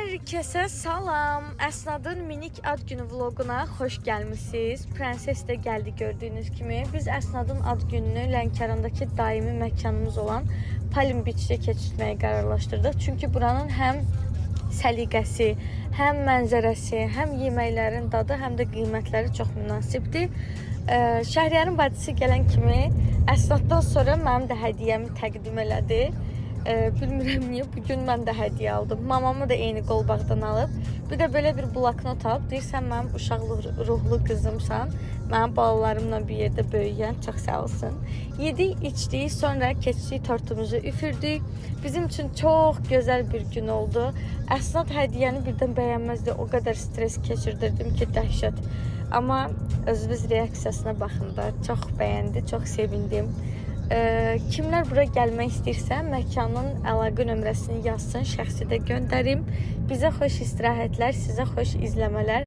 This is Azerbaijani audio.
Hər kəsə salam. Əsnadın minik ad günü vloquna xoş gəlmisiniz. Prenses də gəldi gördüyünüz kimi. Biz Əsnadın ad gününü Lənkərandakı daimi məkanımız olan Palm Beach-də keçirtməyi qərarlaşdırdıq. Çünki buranın həm səliqəsi, həm mənzərəsi, həm yeməklərin dadı, həm də qiymətləri çox münasibdir. Şəhriyarın bacısı gələn kimi Əsnaddan sonra mənim də hədiyyəmi təqdim elədi. Bilmirəm niyə bu gün mən də hədiyyə aldım. Mamamı da eyni qolbaqdan alıb. Bir də belə bir bloknot alıb. Deyir sən mənim uşaq ruhlu qızımsan. Mənim balalarımla bir yerdə böyüyən, çox sağ olsun. Yedik, içdik, sonra keçdik tortumuzu üfürdük. Bizim üçün çox gözəl bir gün oldu. Əsnad hədiyyəni birdən bəyənməzdi. O qədər stres keçirdirdim ki, dəhşət. Amma özünüz reaksiyasına baxın da, çox bəyəndi, çox sevindim. Kimlər bura gəlmək istəyirsə, məkanın əlaqə nömrəsini yazsın, şəxsi də göndərim. Bizə xoş istirahətlər, sizə xoş izləmələr.